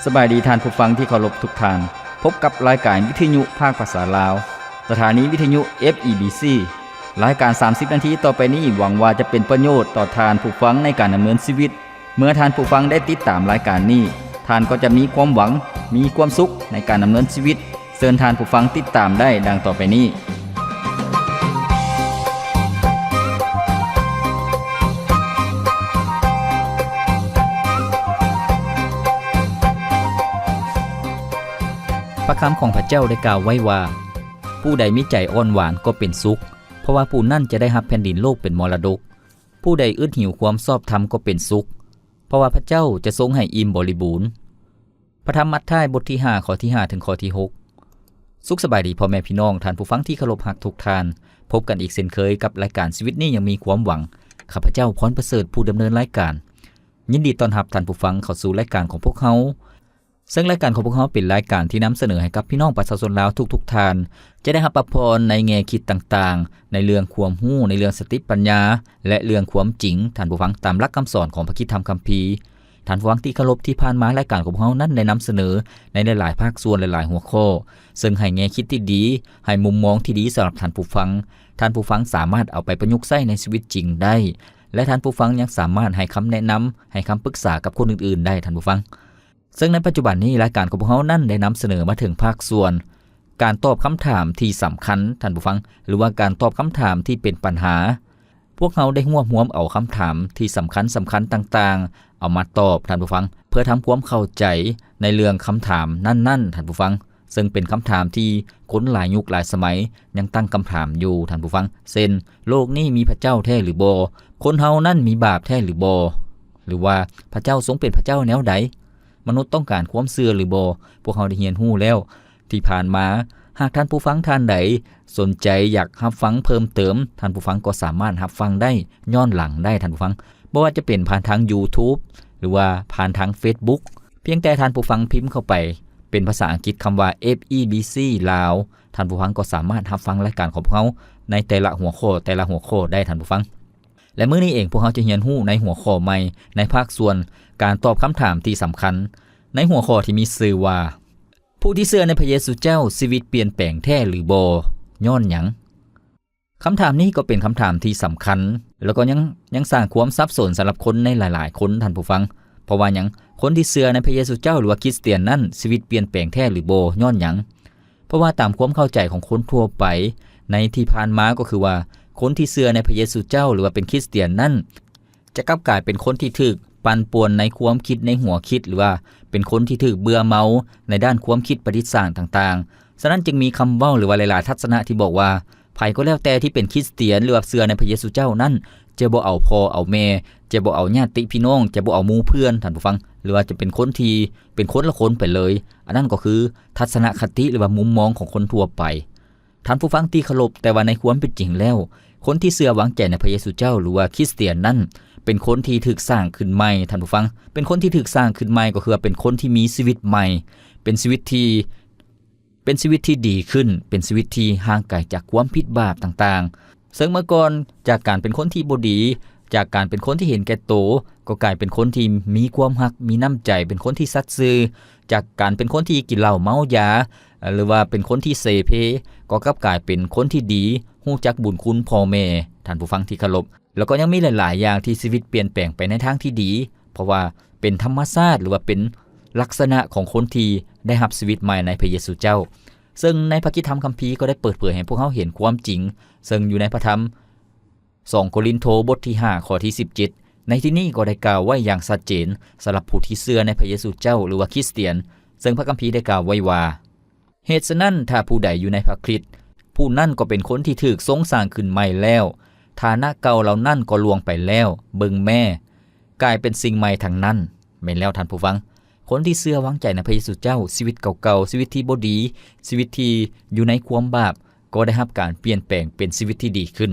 ສະບາຍດີທ່ານຜູ້ຟັງທີ່ເຄົາລົບທຸກທ່ານ. ພົບກັບລາຍການວິທະຍຸພາກພາສາລາວ, ສະຖານີວິທະຍຸ ເອັຟ ອີ ບີ ຊີ. ລາຍການສາມສິບນາທີຕໍ່ໄປນີ້ ຫວັງວ່າຈະເປັນປະໂຫຍດຕໍ່ທ່ານຜູ້ຟັງໃນການດຳເນີນຊີວິດ. ເມື່ອທ່ານຜູ້ຟັງໄດ້ຕິດຕາມລາຍການນີ້, ທ່ານກໍຈະມີຄວາມຫວັງ, ມີຄວາມສຸກໃນການດຳເນີນຊີວິດ. ເຊີນທ່ານຜູ້ຟັງຕິດຕາມໄດ້ດັ່ງຕໍ່ໄປນີ້. ພະຄຳຂອງພະເຈົ້າໄດ້ກ່າວໄວ້ວ່າ, ຜູ້ໃດມີໃຈອ່ອນຫວານກໍເປັນສຸກ, ເພາະວ່າຜູ້ນັ້ນຈະໄດ້ຮັບແຜ່ນດິນໂລກເປັນມໍລະດົກ. ຜູ້ໃດອຶດຫິວຄວາມຊອບທຳກໍເປັນສຸກ, ເພາະວ່າພະເຈົ້າຈະຊົງໃຫ້ອີ່ມບໍລິບູນ. ພະທຳມັດທາຍ ບົດທີຫ້າ ຂໍ້ທີຫ້າ ເຖິງຂໍ້ທີຫົກ. ສຸກສະບາຍດີພໍ່ແມ່ພີ່ນ້ອງ, ທ່ານຜູ້ຟັງທີ່ເຄົາລົບຮັກທຸກທ່ານ. ພົບກັນອີກເຊັ່ນເຄີຍກັບລາຍການຊີວິດນີ້ຍັງມີຄວາມຫວັງ. ຂ້າພະເຈົ້າ ພອນປະເສີດ ຜູ້ດຳເນີນລາຍການ. ຍິນດີຕ້ອນຮັບທ່ານຜູ້ຟັງເຂົ້າສູ່ລາຍການຂອງພວກເຮົາ. ເຊິ່ງລາຍການຂອງພວກເຮົາເປັນລາຍການທີ່ນຳສະເໜີໃຫ້ກັບພີ່ນ້ອງປະຊາຊົນລາວທຸກໆທ່ານ ຈະໄດ້ຮັບພະພອນໃນແງ່ຄິດຕ່າງໆ, ໃນເລື່ອງຄວາມຮູ້, ໃນເລື່ອງສະຕິປັນຍາ ແລະ ເລື່ອງຄວາມຈິງ, ທ່ານຜູ້ຟັງ, ຕາມຫຼັກຄຳສອນຂອງພະຄຣິສຕະທຳຄຳພີ. ທ່ານຜູ້ຟັງທີ່ເຄົາລົບ, ທີ່ຜ່ານມາລາຍການຂອງພວກເຮົານັ້ນໄດ້ນຳສະເໜີໃນຫຼາຍໆພາກສ່ວນ, ຫຼາຍໆຫົວຂໍ້, ເຊິ່ງໃຫ້ແງ່ຄິດທີ່ດີ, ໃຫ້ມຸມມອງທີ່ດີສຳລັບທ່ານຜູ້ຟັງ. ທ່ານຜູ້ຟັງສາມາດເອົາໄປປະຍຸກໃຊ້ໃນຊີວິດຈິງໄດ້ ແລະ ທ່ານຜູ້ຟັງຍັງສາມາດໃຫ້ຄຳແນະນຳ, ໃຫ້ຄຳປຶກສາກັບຄົນອື່ນໆໄດ້, ທ່ານຜູ້ຟັງ. ເຊິ່ງໃນປັດຈຸບັນນີ້ ລາຍການຂອງພວກເຮົານັ້ນໄດ້ນຳສະເໜີມາເຖິງພາກສ່ວນການຕອບຄຳຖາມທີ່ສຳຄັນ, ທ່ານຜູ້ຟັງ, ຫຼືວ່າການຕອບຄຳຖາມທີ່ເປັນບັນຫາ. ພວກເຮົາໄດ້ຮວບຮວມເອົາຄຳຖາມທີ່ສຳຄັນ, ສຳຄັນຕ່າງໆ ເອົາມາຕອບ, ທ່ານຜູ້ຟັງ, ເພື່ອທຳຄວາມເຂົ້າໃຈໃນເລື່ອງຄຳຖາມນັ້ນໆ, ທ່ານຜູ້ຟັງ, ເຊິ່ງເປັນຄຳຖາມທີ່ຄົນຫຼາຍຍຸກຫຼາຍສະໄໝຍັງຕັ້ງຄຳຖາມຢູ່, ທ່ານຜູ້ຟັງ, ເຊັ່ນ, ໂລກນີ້ມີພະເຈົ້າແທ້ຫຼືບໍ່? ຄົນເຮົານັ້ນມີບາບແທ້ຫຼືບໍ່? ຫຼືວ່າ ພະເຈົ້າຊົງເປັນພະເຈົ້າແນວໃດ? ມະນຸດຕ້ອງການຄວາມເຊື່ອຫຼືບໍ່? ພວກເຮົາໄດ້ຮຽນຮູ້ແລ້ວທີ່ຜ່ານມາ. ຫາກທ່ານຜູ້ຟັງທ່ານໃດສົນໃຈຢາກຮັບຟັງເພີ່ມເຕີມ, ທ່ານຜູ້ຟັງກໍສາມາດຮັບຟັງໄດ້ຍ້ອນຫຼັງໄດ້, ທ່ານຜູ້ຟັງ, ບໍ່ວ່າຈະເປັນຜ່ານທາງ YouTube ຫຼືວ່າຜ່ານທາງ Facebook. ພຽງແຕ່ທ່ານຜູ້ຟັງພິມເຂົ້າໄປເປັນພາສາອັງກິດຄຳວ່າ ເອັຟ ອີ ບີ ຊີ ລາວ, ທ່ານຜູ້ຟັງກໍສາມາດຮັບຟັງລາຍການຂອງພວກເຮົາໃນແຕ່ລະຫົວຂໍ້, ແຕ່ລະຫົວຂໍ້ໄດ້, ທ່ານຜູ້ຟັງ. ແລະ ມື້ນີ້ເອງ ພວກເຮົາຈະຮຽນຮູ້ໃນຫົວຂໍ້ໃໝ່ ໃນພາກສ່ວນການຕອບຄຳຖາມທີ່ສຳຄັນ, ໃນຫົວຂໍ້ທີ່ມີຊື່ວ່າ ຜູ້ທີ່ເຊື່ອໃນພະເຢຊູເຈົ້າ ຊີວິດປ່ຽນແປງແທ້ຫຼືບໍ່? ຍ້ອນຫຍັງ? ຄຳຖາມນີ້ກໍເປັນຄຳຖາມທີ່ສຳຄັນ ແລ້ວກໍຍັງ, ຍັງສ້າງຄວາມສັບສົນສຳລັບຄົນໃນຫຼາຍໆຄົນ, ທ່ານຜູ້ຟັງ. ເພາະວ່າຫຍັງ? ຄົນທີ່ເຊື່ອໃນພະເຢຊູເຈົ້າ ຫຼືວ່າຄຣິສຕຽນນັ້ນ ຊີວິດປ່ຽນແປງແທ້ຫຼືບໍ່? ຍ້ອນຫຍັງ? ເພາະວ່າຕາມຄວາມເຂົ້າໃຈຂອງຄົນທົ່ວໄປໃນທີ່ຜ່ານມາກໍຄືວ່າ ຄົນທີ່ເຊື່ອໃນພະເຢຊູເຈົ້າ ຫຼືວ່າເປັນຄຣິສຕຽນນັ້ນ ຈະກັບກາຍເປັນຄົນທີ່ຖືກປັ່ນປ່ວນໃນຄວາມຄິດໃນຫົວຄິດ ຫຼືວ່າເປັນຄົນທີ່ຖືກເບື່ອເມົາໃນດ້ານຄວາມຄິດປະດິດສ້າງຕ່າງໆ. ສະນັ້ນຈຶ່ງມີຄຳເວົ້າ ຫຼືວ່າຫຼາຍໆທັດສະນະທີ່ບອກວ່າ ໃຜກໍແລ້ວແຕ່ທີ່ເປັນຄຣິສຕຽນ ຫຼືວ່າເຊື່ອໃນພະເຢຊູເຈົ້ານັ້ນ ຈະບໍ່ເອົາພໍ່ເອົາແມ່, ຈະບໍ່ເອົາຍາດຕິພີ່ນ້ອງ, ຈະບໍ່ເອົາໝູ່ເພື່ອນ, ທ່ານຜູ້ຟັງ, ຫຼືວ່າຈະເປັນຄົນທີ່ເປັນຄົນລະຄົນໄປເລີຍ. ອັນນັ້ນກໍຄືທັດສະນະຄະຕິ ຫຼືວ່າມຸມມອງຂອງຄົນທົ່ວໄປ. ທ່ານຜູ້ຟັງທີ່ເຄົາລົບ, ແຕ່ວ່າໃນຄວາມເປັນຈິງແລ້ວ, ຄົນທີ່ເຊື່ອວາງໃຈໃນພະເຢຊູເຈົ້າ ຫຼືວ່າຄຣິສຕຽນນັ້ນ ເປັນຄົນທີ່ຖືກສ້າງຂຶ້ນໃໝ່, ທ່ານຜູ້ຟັງ, ເປັນຄົນທີ່ຖືກສ້າງຂຶ້ນໃໝ່ ກໍຄືວ່າເປັນຄົນທີ່ມີຊີວິດໃໝ່, ເປັນຊີວິດທີ່ ເປັນຊີວິດທີ່ດີຂຶ້ນ, ເປັນຊີວິດທີ່ຫ່າງໄກຈາກຄວາມຜິດບາບຕ່າງໆ. ເຊິ່ງເມື່ອກ່ອນ ຈາກການເປັນຄົນທີ່ບໍ່ດີ, ຈາກການເປັນຄົນທີ່ເຫັນແກ່ໂຕ, ກໍກາຍເປັນຄົນທີ່ມີຄວາມຮັກ, ມີນ້ຳໃຈ, ເປັນຄົນທີ່ສັດຊື່. ຈາກການເປັນຄົນທີ່ກິນເຫຼົ້າເມົາຢາ, ຫຼືວ່າເປັນຄົນທີ່ເສເພ, ກໍກັບກາຍເປັນຄົນທີ່ດີ, ຮູ້ຈັກບຸນຄຸນພໍ່ແມ່, ທ່ານຜູ້ຟັງທີ່ເຄົາລົບ. ແລ້ວກໍຍັງມີຫຼາຍໆຢ່າງທີ່ຊີວິດປ່ຽນແປງໄປໃນທາງທີ່ດີ, ເພາະວ່າເປັນທຳມະຊາດ ຫຼືວ່າເປັນລັກສະນະຂອງຄົນທີ່ໄດ້ຮັບຊີວິດໃໝ່ໃນພະເຢຊູເຈົ້າ. ເຊິ່ງໃນພະຄຣິສຕະທຳຄຳພີກໍໄດ້ເປີດເຜີຍໃຫ້ພວກເຮົາເຫັນຄວາມຈິງ, ເຊິ່ງຢູ່ໃນພະທຳ ສອງໂກລິນໂທ ບົດທີຫ້າ ຂໍ້ທີສິບເຈັດ ໃນທີ່ນີ້ກໍໄດ້ກ່າວໄວ້ຢ່າງຊັດເຈນ ສຳລັບຜູ້ທີ່ເຊື່ອໃນພະເຢຊູເຈົ້າ ຫຼືວ່າຄຣິສຕຽນ, ເຊິ່ງພະຄຳພີໄດ້ກ່າວໄວ້ວ່າ, ເຫດສະນັ້ນ, ຖ້າຜູ້ໃດຢູ່ໃນພະຄຣິດ, ຜູ້ນັ້ນກໍເປັນຄົນທີ່ຖືກຊົງສ້າງຂຶ້ນໃໝ່ແລ້ວ, ຖານະເກົ່າເຫຼົ່ານັ້ນກໍລ່ວງໄປແລ້ວ, ເບິ່ງແມ້, ກາຍເປັນສິ່ງໃໝ່ທັງນັ້ນ. ແມ່ນແລ້ວທ່ານຜູ້ຟັງ, ຄົນທີ່ເຊື່ອວາງໃຈໃນພະເຢຊູເຈົ້າ, ຊີວິດເກົ່າໆ, ຊີວິດທີ່ບໍ່ດີ, ຊີວິດທີ່ຢູ່ໃນຄວາມບາບ, ກໍໄດ້ຮັບການປ່ຽນແປງເປັນຊີວິດທີ່ດີຂຶ້ນ.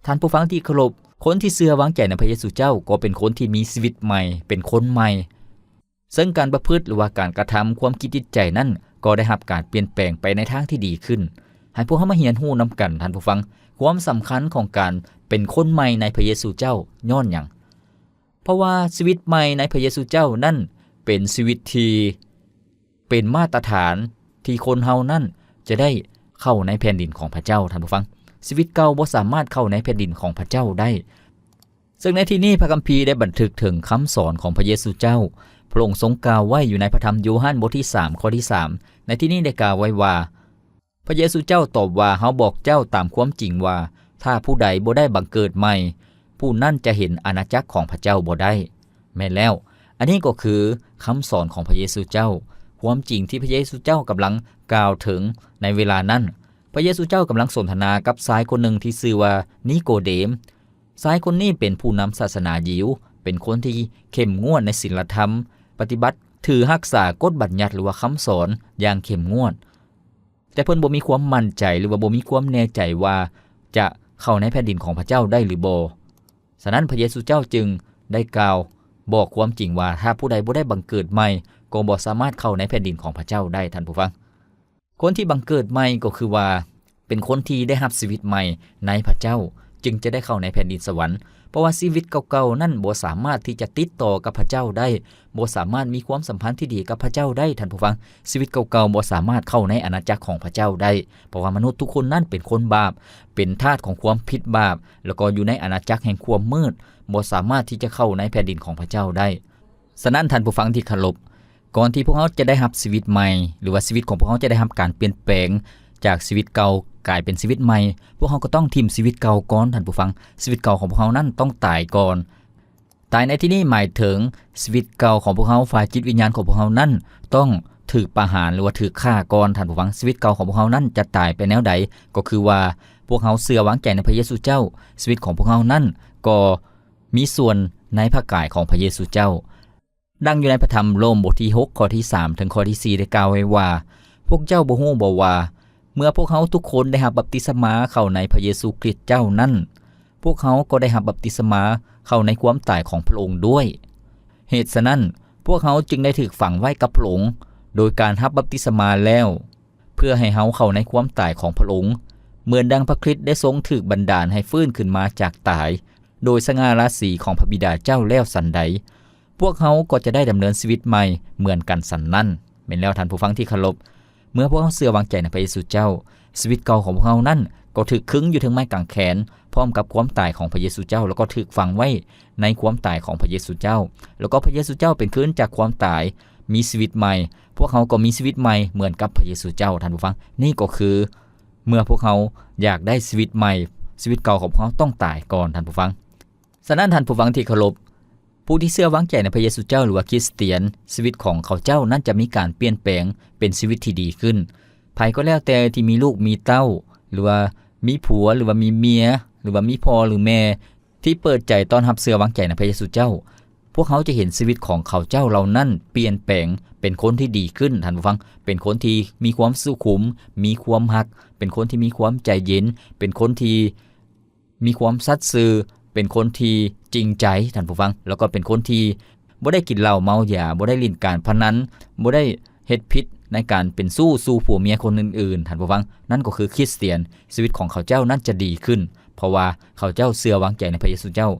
ທ່ານຜູ້ຟັງທີ່ເຄົາລົບ, ຄົນທີ່ເຊື່ອວາງໃຈໃນພະເຢຊູເຈົ້າ ກໍເປັນຄົນທີ່ມີຊີວິດໃໝ່, ເປັນຄົນໃໝ່. ເຊິ່ງການປະພຶດ ຫຼືວ່າການກະທຳ, ຄວາມຄິດຈິດໃຈນັ້ນ ກໍໄດ້ຮັບການປ່ຽນແປງໄປໃນທາງທີ່ດີຂຶ້ນ. ໃຫ້ພວກເຮົາມາຮຽນຮູ້ນຳກັນ, ທ່ານຜູ້ຟັງ, ຄວາມສຳຄັນຂອງການເປັນຄົນໃໝ່ໃນພະເຢຊູເຈົ້າຍ້ອນຫຍັງ? ເພາະວ່າຊີວິດໃໝ່ໃນພະເຢຊູເຈົ້ານັ້ນ ເປັນຊີວິດທີ່ ເປັນມາດຕະຖານທີ່ຄົນເຮົານັ້ນຈະໄດ້ເຂົ້າໃນແຜ່ນດິນຂອງພະເຈົ້າ, ທ່ານຜູ້ຟັງ. ຊີວິດເກົ່າບໍ່ສາມາດເຂົ້າໃນແຜ່ນດິນຂອງພະເຈົ້າໄດ້. ເຊິ່ງໃນທີ່ນີ້ພະຄຳພີໄດ້ບັນທຶກເຖິງຄຳສອນຂອງພະເຢຊູເຈົ້າ. ພະອົງຊົງກ່າວໄວ້ຢູ່ໃນພະທຳໂຢຮັນບົດທີສາມ ຂໍ້ທີສາມ ໃນທີ່ນີ້ໄດ້ກ່າວໄວ້ວ່າ, ພະເຢຊູເຈົ້າຕອບວ່າ, ເຮົາບອກເຈົ້າຕາມຄວາມຈິງວ່າ, ຖ້າຜູ້ໃດບໍ່ໄດ້ບັງເກີດໃໝ່, ຜູ້ນັ້ນຈະເຫັນອານາຈັກຂອງພະເຈົ້າບໍ່ໄດ້. ແມ່ນແລ້ວ, ອັນນີ້ກໍຄືຄຳສອນຂອງພະເຢຊູເຈົ້າ, ຄວາມຈິງທີ່ພະເຢຊູເຈົ້າກຳລັງກ່າວເຖິງໃນເວລານັ້ນ. ພະເຢຊູເຈົ້າກຳລັງສົນທະນາກັບຊາຍຄົນໜຶ່ງທີ່ຊື່ວ່ານິໂກເດມ. ຊາຍຄົນນີ້ເປັນຜູ້ນຳສາສະໜາຢິວ, ເປັນຄົນທີ່ເຂັ້ມງວດໃນສິນລະທຳ, ປະຕິບັດ, ຖືຮັກສາກົດບັນຍັດ ຫຼືວ່າຄຳສອນຢ່າງເຂັ້ມງວດ. ແຕ່ເພິ່ນບໍ່ມີຄວາມໝັ້ນໃຈ ຫຼືວ່າບໍ່ມີຄວາມແນ່ໃຈວ່າຈະເຂົ້າໃນແຜ່ນດິນຂອງພະເຈົ້າໄດ້ຫຼືບໍ່. ສະນັ້ນພະເຢຊູເຈົ້າຈຶ່ງໄດ້ກ່າວບອກຄວາມຈິງວ່າ, ຖ້າຜູ້ໃດບໍ່ໄດ້ບັງເກີດໃໝ່, ກໍບໍ່ສາມາດເຂົ້າໃນແຜ່ນດິນຂອງພະເຈົ້າໄດ້, ທ່ານຜູ້ຟັງ. ຄົນທີ່ບັງເກີດໃໝ່ກໍຄືວ່າ ເປັນຄົນທີ່ໄດ້ຮັບຊີວິດໃໝ່ໃນພະເຈົ້າ, ຈຶ່ງຈະໄດ້ເຂົ້າໃນແຜ່ນດິນສະຫວັນ. ເພາະວ່າຊີວິດເກົ່າໆນັ້ນບໍ່ສາມາດທີ່ຈະຕິດຕໍ່ກັບພະເຈົ້າໄດ້, ບໍ່ສາມາດມີຄວາມສຳພັນທີ່ດີກັບພະເຈົ້າໄດ້, ທ່ານຜູ້ຟັງ. ຊີວິດເກົ່າໆບໍ່ສາມາດເຂົ້າໃນອານາຈັກຂອງພະເຈົ້າໄດ້, ເພາະວ່າມະນຸດທຸກຄົນນັ້ນເປັນຄົນບາບ, ເປັນທາດຂອງຄວາມຜິດບາບ, ແລ້ວກໍຢູ່ໃນອານາຈັກແຫ່ງຄວາມມືດ, ບໍ່ສາມາດທີ່ຈະເຂົ້າໃນແຜ່ນດິນຂອງພະເຈົ້າໄດ້. ສະນັ້ນທ່ານຜູ້ຟັງທີ່ເຄົາລົບ, ກ່ອນທີ່ພວກເຮົາຈະໄດ້ຮັບຊີວິດໃໝ່ ຫຼືວ່າຊີວິດຂອງພວກເຮົາຈະໄດ້ຮັບການປ່ຽນແປງຈາກຊີວິດເກົ່າກາຍເປັນຊີວິດໃໝ່, ພວກເຮົາກໍຕ້ອງຖິ້ມຊີວິດເກົ່າກ່ອນ, ທ່ານຜູ້ຟັງ. ຊີວິດເກົ່າຂອງພວກເຮົານັ້ນຕ້ອງຕາຍກ່ອນ. ຕາຍໃນທີ່ນີ້ໝາຍເຖິງຊີວິດເກົ່າຂອງພວກເຮົາ, ຝ່າຍຈິດວິນຍານຂອງພວກເຮົານັ້ນຕ້ອງຖືກປະຫານ ຫຼືວ່າຖືກຂ້າກ່ອນ, ທ່ານຜູ້ຟັງ. ຊີວິດເກົ່າຂອງພວກເຮົານັ້ນຈະຕາຍໄປແນວໃດ? ກໍຄືວ່າພວກເຮົາເຊື່ອວາງໃຈໃນພະເຢຊູເຈົ້າ, ຊີວິດຂອງພວກເຮົານັ້ນກໍ ມີສ່ວນໃນພະກາຍຂອງພະເຢຊູເຈົ້າ. ດັ່ງຢູ່ໃນພະທຳໂລມບົດທີຫົກ ຂໍ້ທີສາມ ເຖິງຂໍ້ທີສີ່ ໄດ້ກ່າວໄວ້ວ່າ, ພວກເຈົ້າບໍ່ຮູ້ບໍວ່າ ເມື່ອພວກເຮົາທຸກຄົນໄດ້ຮັບບັບຕິສະມາເຂົ້າໃນພະເຢຊູຄຣິດເຈົ້ານັ້ນ, ພວກເຮົາກໍໄດ້ຮັບບັບຕິສະມາເຂົ້າໃນຄວາມຕາຍຂອງພະອົງດ້ວຍ? ເຫດສະນັ້ນ, ພວກເຮົາຈຶ່ງໄດ້ຖືກຝັງໄວ້ກັບພະອົງ ໂດຍການຮັບບັບຕິສະມາແລ້ວ, ເພື່ອໃຫ້ເຮົາເຂົ້າໃນຄວາມຕາຍຂອງພະອົງ, ເໝືອນດັ່ງພະຄຣິດໄດ້ຊົງຖືກບັນດານໃຫ້ຟື້ນຂຶ້ນມາຈາກຕາຍ ໂດຍສະຫງ່າລາສີຂອງພະບິດາເຈົ້າແລ້ວສັນໃດ, ພວກເຮົາກໍຈະໄດ້ດຳເນີນຊີວິດໃໝ່ເໝືອນກັນສັນນັ້ນ. ແມ່ນແລ້ວທ່ານຜູ້ຟັງທີ່ເຄົາລົບ, ເມື່ອພວກເຮົາເຊື່ອວາງໃຈໃນພະເຢຊູເຈົ້າ, ຊີວິດເກົ່າຂອງພວກເຮົານັ້ນກໍຖືກຄຶງຢູ່ເທິງໄມ້ກາງແຂນ ພ້ອມກັບຄວາມຕາຍຂອງພະເຢຊູເຈົ້າ, ແລ້ວກໍຖືກຝັງໄວ້ໃນຄວາມຕາຍຂອງພະເຢຊູເຈົ້າ, ແລ້ວກໍພະເຢຊູເຈົ້າເປັນຄືນຈາກຄວາມຕາຍ, ມີຊີວິດໃໝ່, ພວກເຮົາກໍມີຊີວິດໃໝ່ເໝືອນກັບພະເຢຊູເຈົ້າ, ທ່ານຜູ້ຟັງ. ນີ້ກໍຄື ເມື່ອພວກເຮົາຢາກໄດ້ຊີວິດໃໝ່, ຊີວິດເກົ່າຂອງພວກເຮົາຕ້ອງຕາຍກ່ອນ, ທ່ານຜູ້ຟັງ. ສະນັ້ນທ່ານຜູ້ຟັງທີ່ເຄົາລົບ, ຜູ້ທີ່ເຊື່ອວາງໃຈໃນພະເຢຊູເຈົ້າ ຫຼືວ່າຄຣິສຕຽນ, ຊີວິດຂອງເຂົາເຈົ້ານັ້ນຈະມີການປ່ຽນແປງເປັນຊີວິດທີ່ດີຂຶ້ນ. ໃຜກໍແລ້ວແຕ່ທີ່ມີລູກມີເຕົ້າ, ຫຼືວ່າມີຜົວ, ຫຼືວ່າມີເມຍ, ຫຼືວ່າມີພໍ່ ຫຼືແມ່ ທີ່ເປີດໃຈຕ້ອນຮັບເຊື່ອວາງໃຈໃນພະເຢຊູເຈົ້າ, ພວກເຮົາຈະເຫັນຊີວິດຂອງເຂົາເຈົ້າເຫຼົ່ານັ້ນປ່ຽນແປງເປັນຄົນທີ່ດີຂຶ້ນ, ທ່ານຜູ້ຟັງ, ເປັນຄົນທີ່ມີຄວາມສຸຂຸມ, ມີຄວາມຮັກ, ເປັນຄົນທີ່ມີຄວາມໃຈເຢັນ, ເປັນຄົນທີ່ ມີຄວາມສັດຊື່, ເປັນຄົນທີ່ຈິງໃຈ, ທ່ານຜູ້ຟັງ, ແລ້ວກໍເປັນຄົນທີ່ບໍ່ໄດ້ກິນເຫຼົ້າເມົາຢາ, ບໍ່ໄດ້ຫຼິ້ນການພະນັນ, ບໍ່ໄດ້ເຮັດຜິດໃນການເປັນຊູ້ສູ່ຜົວເມຍຄົນອື່ນໆ, ທ່ານຜູ້ຟັງ, ນັ້ນກໍຄືຄຣິສຕຽນ, ຊີວິດຂອງເຂົາເຈົ້ານັ້ນຈະດີຂຶ້ນ, ເພາະວ່າເຂົາເຈົ້າເຊື່ອວາງໃຈໃນພະເຢຊູເຈົ້າ.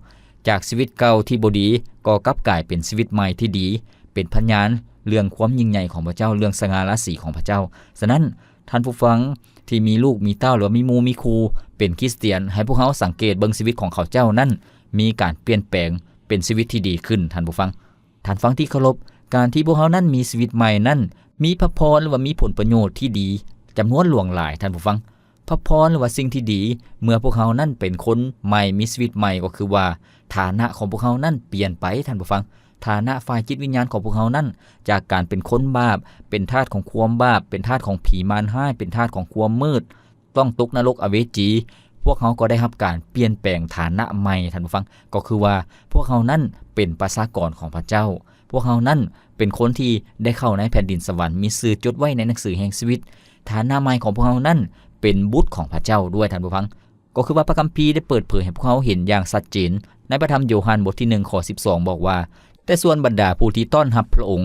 ຈາກຊີວິດເກົ່າທີ່ບໍ່ດີ, ກໍກັບກາຍເປັນຊີວິດໃໝ່ທີ່ດີ, ເປັນພະຍານເລື່ອງຄວາມຍິ່ງໃຫຍ່ຂອງພະເຈົ້າ, ເລື່ອງສະຫງ່າລາສີຂອງພະເຈົ້າ. ສະນັ້ນ, ທ່ານຜູ້ຟັງທີ່ມີລູກມີເຕົ້າ ຫຼືວ່າມີໝູ່ມີຄູ່ເປັນຄຣິສຕຽນ, ໃຫ້ພວກເຮົາສັງເກດເບິ່ງຊີວິດຂອງເຂົາເຈົ້ານັ້ນມີການປ່ຽນແປງເປັນຊີວິດທີ່ດີຂຶ້ນ, ທ່ານຜູ້ຟັງ. ທ່ານຟັງທີ່ເຄົາລົບ, ການທີ່ພວກເຮົານັ້ນມີຊີວິດໃໝ່ນັ້ນ, ມີພະພອນ ຫຼືວ່າມີຜົນປະໂຫຍດທີ່ດີຈຳນວນຫຼວງຫຼາຍ, ທ່ານຜູ້ຟັງ. ພະພອນ ຫຼືວ່າສິ່ງທີ່ດີ ເມື່ອພວກເຮົານັ້ນເປັນຄົນໃໝ່, ມີຊີວິດໃໝ່, ກໍຄືວ່າ ຖານະຂອງພວກເຮົານັ້ນປ່ຽນໄປ, ທ່ານຜູ້ຟັງ. ຖານະຝ່າຍຈິດວິນຍານຂອງພວກເຮົານັ້ນ, ຈາກການເປັນຄົນບາບ, ເປັນທາດຂອງຄວາມບາບ, ເປັນທາດຂອງຜີມານຮ້າຍ, ເປັນທາດຂອງຄວາມມືດ, ຕ້ອງຕົກນະລົກອະເວຈີ, ພວກເຮົາກໍໄດ້ຮັບການປ່ຽນແປງຖານະໃໝ່, ທ່ານຜູ້ຟັງ. ກໍຄືວ່າ ພວກເຮົານັ້ນເປັນປະຊາກອນຂອງພະເຈົ້າ. ພວກເຮົານັ້ນເປັນຄົນທີ່ໄດ້ເຂົ້າໃນແຜ່ນດິນສະຫວັນ, ມີຊື່ຈົດໄວ້ໃນໜັງສືແຫ່ງຊີວິດ. ຖານະໃໝ່ຂອງພວກເຮົານັ້ນເປັນບຸດຂອງພະເຈົ້າດ້ວຍ, ທ່ານຜູ້ຟັງ. ກໍຄືວ່າພະຄຳພີໄດ້ເປີດເຜີຍໃຫ້ພວກເຮົາເຫັນຢ່າງຊັດເຈນ ໃນພະທຳໂຍຮັນບົດທີໜຶ່ງ ຂໍ້ສິບສອງ ບອກວ່າ, ແຕ່ສ່ວນບັນດາຜູ້ທີ່ຕ້ອນຮັບພະອົງ,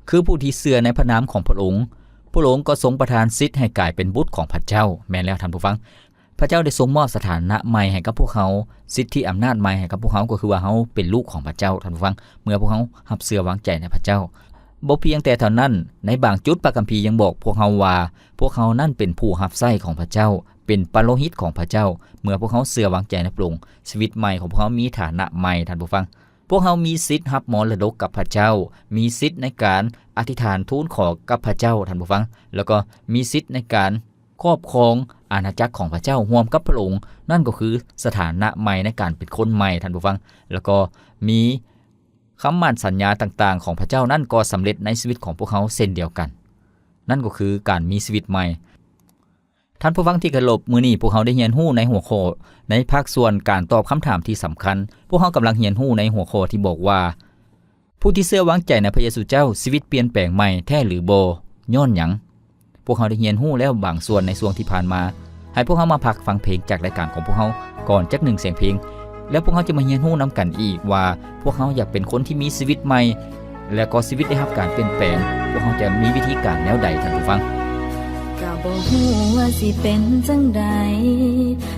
ຄືຜູ້ທີ່ເຊື່ອໃນພະນາມຂອງພະອົງ, ພະອົງກໍຊົງປະທານສິດໃຫ້ກາຍເປັນບຸດຂອງພະເຈົ້າ. ແມ່ນແລ້ວ, ທ່ານຜູ້ຟັງ, ພະເຈົ້າໄດ້ຊົງມອບສະຖານະໃໝ່ໃຫ້ກັບພວກເຮົາ, ສິດທິອຳນາດໃໝ່ໃຫ້ກັບພວກເຮົາ, ກໍຄືວ່າເຮົາເປັນລູກຂອງພະເຈົ້າ, ທ່ານຜູ້ຟັງ, ເມື່ອພວກເຮົາຮັບເຊື່ອວາງໃຈໃນພະເຈົ້າ. ບໍ່ພຽງແຕ່ເທົ່ານັ້ນ, ໃນບາງຈຸດພະຄຳພີຍັງບອກພວກເຮົາວ່າ ພວກເຮົານັ້ນເປັນຜູ້ຮັບໃຊ້ຂອງພະເຈົ້າ, ເປັນປະໂລຫິດຂອງພະເຈົ້າ. ເມື່ອພວກເຮົາເຊື່ອວາງໃຈໃນພະອົງ, ຊີວິດໃໝ່ຂອງພວກເຮົາມີຖານະໃໝ່, ທ່ານຜູ້ຟັງ. ພວກເຮົາມີສິດຮັບມໍລະດົກກັບພະເຈົ້າ, ມີສິດໃນການອະທິຖານທູນຂໍກັບພະເຈົ້າ, ທ່ານຜູ້ຟັງ, ແລ້ວກໍມີສິດໃນການຄອບຄອງອານາຈັກຂອງພະເຈົ້າຮ່ວມກັບພະອົງ, ນັ້ນກໍຄືສະຖານະໃໝ່ໃນການເປັນຄົນໃໝ່, ທ່ານຜູ້ຟັງ, ແລ້ວກໍມີຄຳໝັ້ນສັນຍາຕ່າງໆຂອງພະເຈົ້ານັ້ນກໍສຳເລັດໃນຊີວິດຂອງພວກເຮົາເຊັ່ນດຽວກັນ, ນັ້ນກໍຄືການມີຊີວິດໃໝ່. ທ່ານຜູ້ຟັງທີ່ເຄົາລົບ, ມື້ນີ້ພວກເຮົາໄດ້ຮຽນຮູ້ໃນຫົວຂໍ້ ໃນພາກສ່ວນການຕອບຄຳຖາມທີ່ສຳຄັນ. ພວກເຮົາກຳລັງຮຽນຮູ້ໃນຫົວຂໍ້ທີ່ບອກວ່າ ຜູ້ທີ່ເຊື່ອວາງໃຈໃນພະເຢຊູເຈົ້າ ຊີວິດປ່ຽນແປງໃໝ່ແທ້ຫຼືບໍ່? ຍ້ອນຫຍັງ? ພວກເຮົາໄດ້ຮຽນຮູ້ແລ້ວບາງສ່ວນໃນຊ່ວງທີ່ຜ່ານມາ. ໃຫ້ພວກເຮົາມາພັກຟັງເພງຈາກລາຍການຂອງພວກເຮົາກ່ອນຈັກໜຶ່ງສຽງເພງ, ແລ້ວພວກເຮົາຈະມາຮຽນຮູ້ນຳກັນອີກວ່າ ພວກເຮົາຢາກເປັນຄົນທີ່ມີຊີວິດໃໝ່ ແລະ ກໍຊີວິດໄດ້ຮັບການປ່ຽນແປງ, ພວກເຮົາຈະມີວິທີການແນວໃດ, ທ່ານຜູ້ຟັງ? ກໍບໍ່ຮູ້ວ່າຊິເປັນຈັ່ງໃດ